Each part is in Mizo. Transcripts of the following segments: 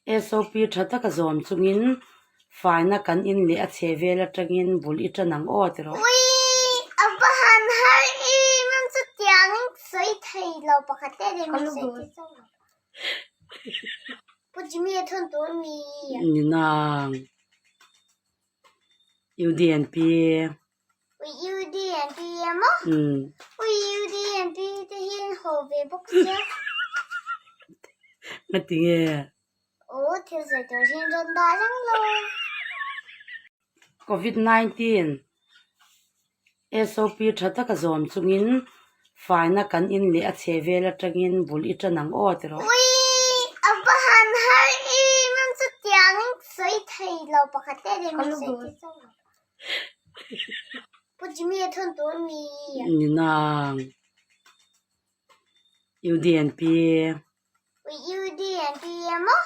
SOP tha taka zawm chungin faina kan in leh a chhe vel atangin bul i tan ang aw ti rawh. Ui, a va han har em em chutiang in sawi thei lo pakhat te leh min sawi thei chauh lo. Pu Jimmy a thawn tur mi. Ni nang. UDNP. Ui UDNP emaw? Ui UDNP te hi an haw ve bawk sia. Ngati nge? Aw thil sawi tur hian rawn dah reng lo. Covid 19 SOP tha taka zawm chungin faina kan in leh a chhe vel atangin bul i tan ang aw ti rawh. Ui, a va han har em em chutiang in sawi thei lo pakhat te leh min sawi thei chauh lo. Pu Jimmy a thawn tur mi. Ni nang. UDNP. Ui UDNP emaw?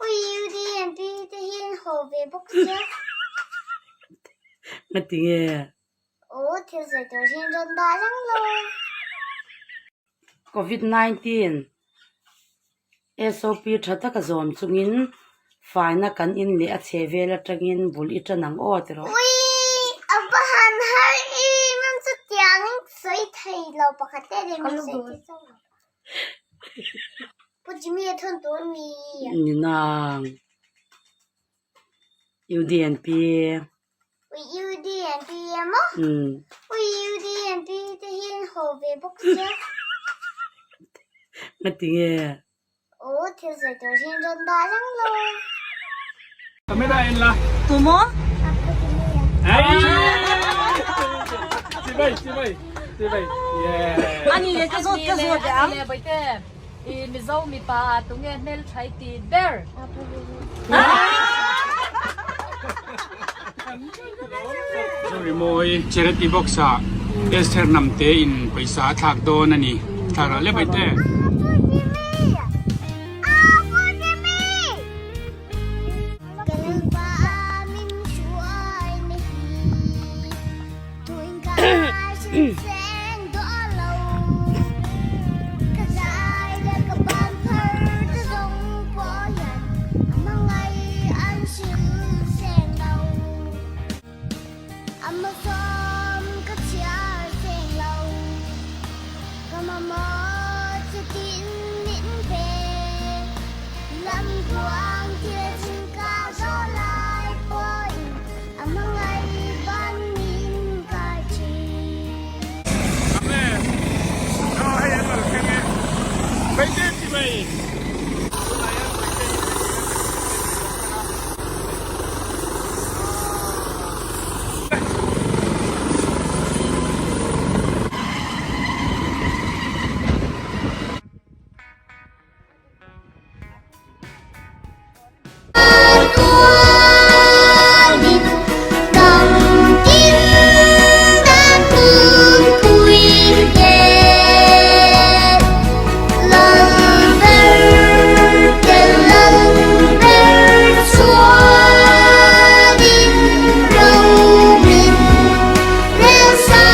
Ui UDNP te hi an haw ve bawk sia. Ngati nge? Aw thil sawi tur hian rawn dah reng lo. Covid 19 SOP tha taka zawm chungin faina kan in leh a chhe vel atangin bul i tan ang aw ti rawh. Ui, a va han har em em chutiang in sawi thei lo pakhat te leh min sawi thei chauh lo. Pu Jimmy a thawn tur mi. Ni nang. UDNP. Ui UDNP emaw? Ui UDNP te hi an haw ve bawk sia. Ngati nge? Aw thil sawi tur hian rawn dah reng lo. Camera en la. Tumaw? Apu Jimmy a. Chibai chibai chibai. Yeah. Ani le ka zawt ka zawt ang. Ani le Bawihte i Mizo mipa ah tunge hmelthai ti ber? Apu Jimmy. Rimawi charity box ah Esther Hnamte in pawisa a thlak dawn a ni. Thlak rah le Bawihte. Apu Jimmy.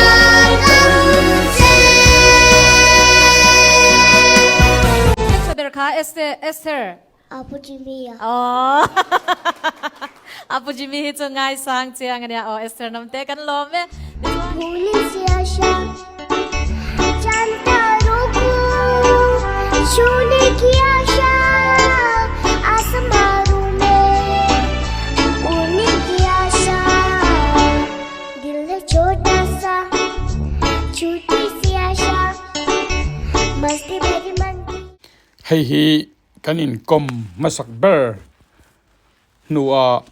Apu Jimmy. Ber kha Esther. Apu Jimmy a. Aww. Apu Jimmy hi chu ngaisang chiang ania aw Esther nam te kan lawm e. Hei hi kan inkawm hmasak ber hnuah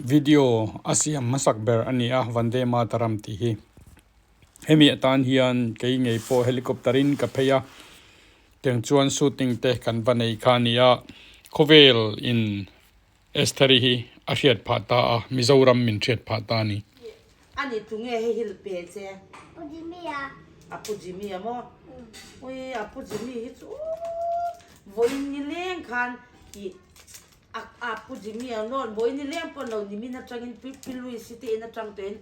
video a siam hmasak ber a ni a, Vande Mataram tih hi. Hemi atan hian kei ngei pawh helicopter in ka phei a, tiang chuan shooting te kan va nei kha a ni a, khawvel in Estheri hi a hriat phah ta a, Mizoram min hriat phah ta a ni. Ani tunge hei hi pe che? Pu Jimmy a. A Pu Jimmy a maw? Ui a Pu Jimmy hi chu vawiin ni leng khan i a a Pu Jimmy a nawn vawiin ni leng pawh lo nimin atangin Pi Pi Louis te in atang tawhin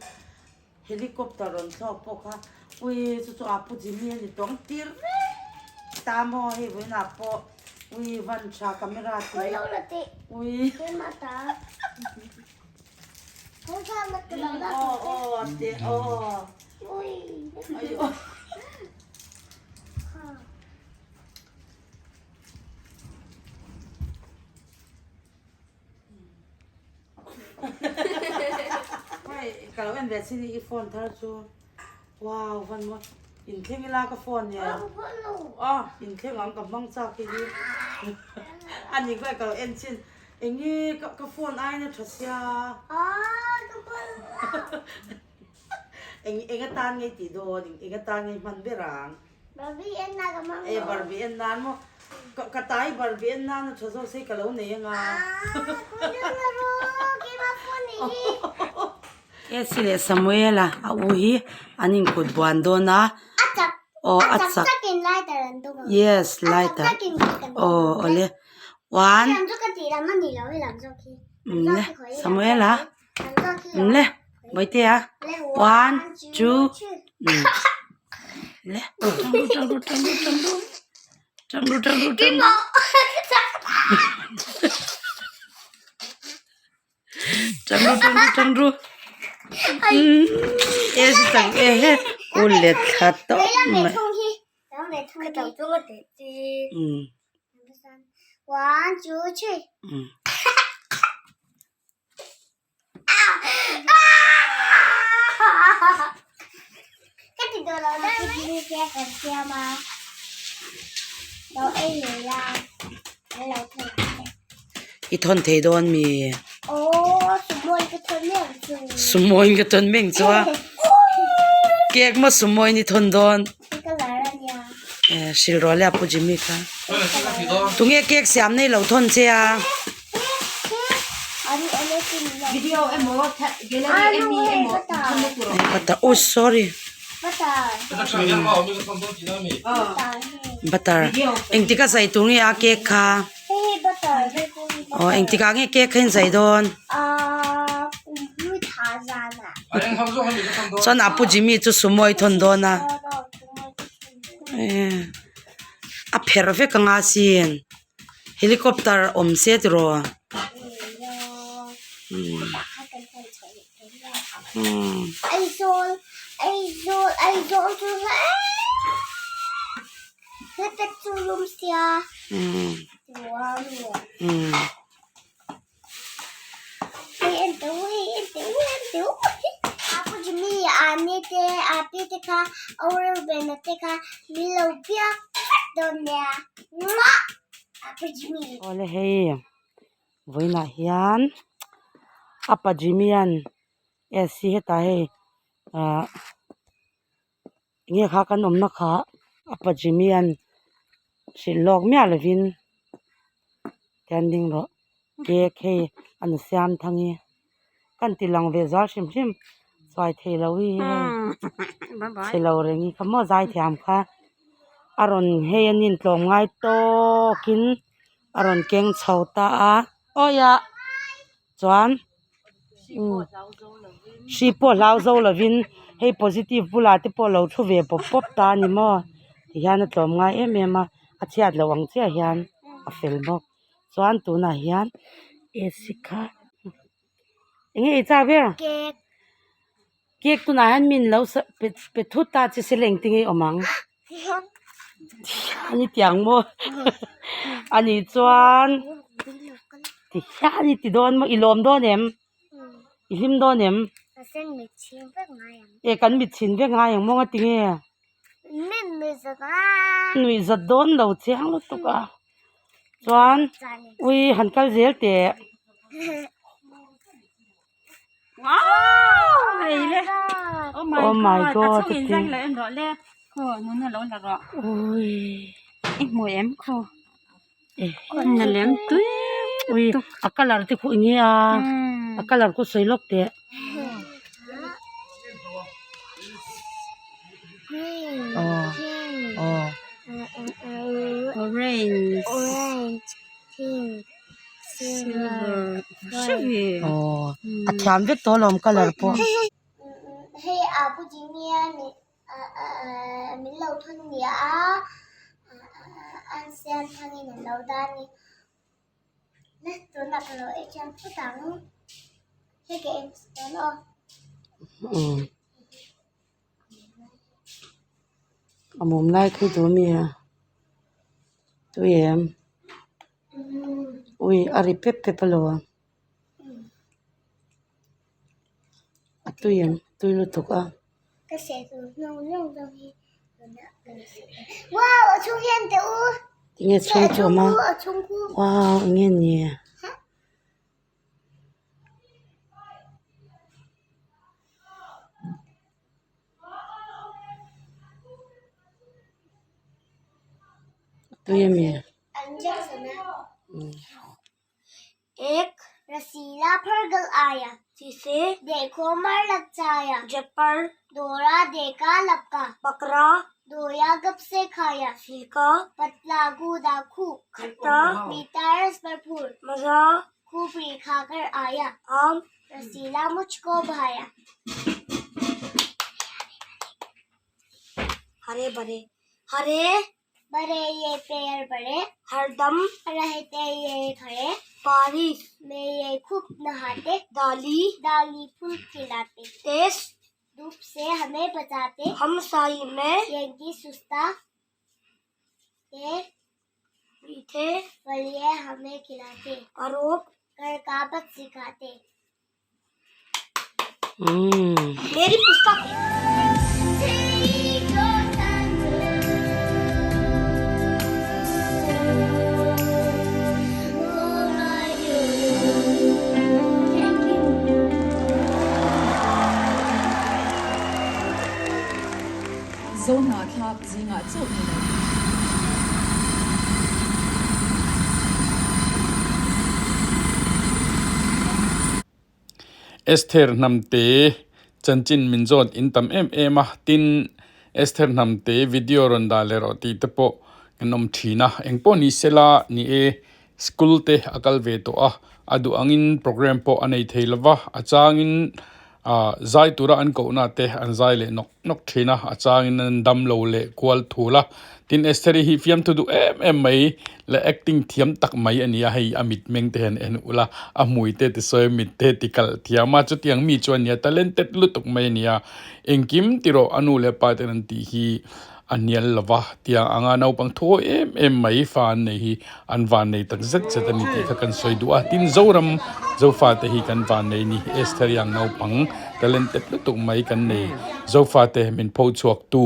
helicopter rawn thlawk pawh kha ui chu chu a Pu Jimmy a ni tawng tir reng ta maw hei vawiinah pawh. Ui van tha camera te. Ui lo la teh. Ui. Keimah ta. Aw aw te aw. Ui. Ai aw. Hei ka lo en ve chin i phone thar chu wow van maw inthleng ila ka phone nia a inthleng ang ka hmang chak hi hi ani kha ka lo en chin enge ka phone aiin a tha sia eng eng atan nge tih dawn eng atan nge hman ber ang. Barbie en na ka mang E Barbie en nan maw ka ka tai Barbie en nan a tha zawk sei ka lo nei anga. Esi leh Samuela a u hi an inkut buan dawn a. Aw a chak yes lighter aw awle one le Samuela le Bawihtea one two le tang ru tang ru tang ru tang ru tang ru tang ru tang ru tang ru tang ru e si chang e he u let thla tawp mai One, two, three. Ka ti duh lo deuh mai. Ka kan siam a, lo ei ngei la, an lo thawn ang che. I thawn thei dawn mi? Aw, sumawi ka thawn meng chu. Sumawi ka thawn meng chu a. Cake maw sumawi ni thawn dawn? Ka lar a nia. Eh, hrilh rawh le a Pu Jimmy kha. Tunge cake siam nei lo thawn che a? Video emaw gallery emi emaw thun na tur awm. Butter, oh sorry. Butter. Engtik a zai tur nge a cake kha? Aw engtikah nge cake kha in zai dawn? Chuan Apu Jimmy chu sumo i thawn dawn a. A pherh vek anga sin. Helicopter awm se tiraw Awle hei vawiinah hian apa Jimmy an AC hetah hei ah enge kha kan awmna kha apa Jimmy an hrilh lawk miah lovin tian ding rawh cake hei an siam thang hi kan ti lang ve zal hrim hrim chuai thei lo hi hei chhe lo reng hi kha maw zai thiam kha a rawn hei an intlawm ngai tawkin a rawn keng chho ta a awi ah chuan hri pawh hlau zo lovin hei positive bulah te pawh lo thu ve pawp pawp ta a ni maw tihian a tlawm ngai em em a a chhiat loh ang chiah hian a fel bawk chuan tunah hian AC kha eng nge i chak ber cake tunah hian min lo pe pe thut ta che se leng te nge awm ang ani tiang maw ani chuan ti hian i ti dawn maw i lawm dawn em i hlim dawn em e kan mit chhin vek ngai ang maw nga tinge nuih zat dawn lo chiang lutuk a chuan ui han kal zel teh. Oh my god ui a colour te khuh enge a a colour khu sawi lawk teh aw aw orange pink silver aw a thiam vek tawh alawm colour pawh. Hei a pu Jimmy a min lo thun nia a. An siam thangin an lo dah a ni. Le tunah ka lo ei chiang phawt ang. Hei ka en dawn aw. Umm. A mum lai khi duh mi a tui em? Ui a ri pep pep alo a. A tui em? Tui lutuk a. Ka seh tur hnawng hnawng zawng hi tunah ka la seh dawn. Wow a chhung hian teh u. Tinge chhung chu a awm a? A chhung khu. Wow enge ni? Tui ami? एक रसीला फरगल आया जिसे देखो मर लग जाया जपर दौरा देखा लपका बकरा दोया गप से खाया छिलका पतला गूदा खूब खट्टा मीठा रस भरपूर मजा खूब खाकर आया आम रसीला मुझको भाया हरे भरे हरे बड़े ये पेड़ बड़े हरदम रहते ये खड़े बारिश में ये खूब नहाते डाली डाली फूल खिलाते तेज धूप से हमें बचाते हम साई में यज्ञ सुस्ता के मीठे फल ये हमें खिलाते आरोप कर काबत सिखाते Umm. मेरी पुस्तक Zohnahthlak zingah chauh ni lo. Esther Hnamte chanchin min zawt in tam em em a, tin Esther Hnamte video rawn dah leh rawh tih te pawh kan awm thin a, engpawh ni sela ni e school te a kal ve tawh a, a duh angin program pawh a nei thei lova, a changin ah zai tura an kohna te an zai leh nawk nawk thin a, a changin an dam lo leh kual thul a, tin Estheri hi fiamthu duh em em mai leh acting thiam tak mai a ni a, hei a mitmeng te hian en ula a hmui te ti sawi mit te ti kalh thiam a, chutiang mi chu a nia talented lutuk mai a ni a, engkim ti rawh a nu leh pa ten an tih hi a hnial lo va, tiang anga naupang thuawi em em mai fa an nei hi an van nei tak zet zet a ni tih kha kan sawi duh a, tin Zoram Zofa te hi kan van nei ni, Esther Yang naupang talented lutuk mai kan nei, Zofa te min pho chhuak tu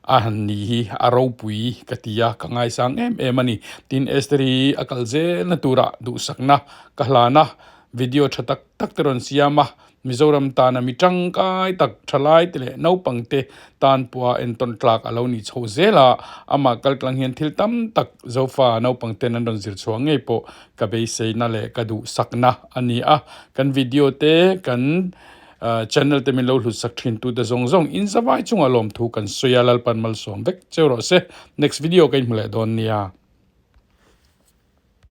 a han ni hi a ropui ka ti a, ka ngaisang em em a ni, tin Esther hi a kal zelna turah duhsakna ka hlan a, video tha tak tak te rawn siam a, Mizoram tana mi tangkai tak thalai te leh naupang te tan pawha entawn tlak a lo nih chhoh zel a, amah kaltlang hian thil tam tak Zofa naupang ten an rawn zir chhuah ngei pawh ka beiseina leh ka duhsakna a ni a. Kan video te kan channel te min lo hlutsak thin tu te zawng zawng in zavai chungah lawmthu kan sawi a, Lalpan malsawm vek cheu rawh se. Next video ka inhmu leh dawn nia.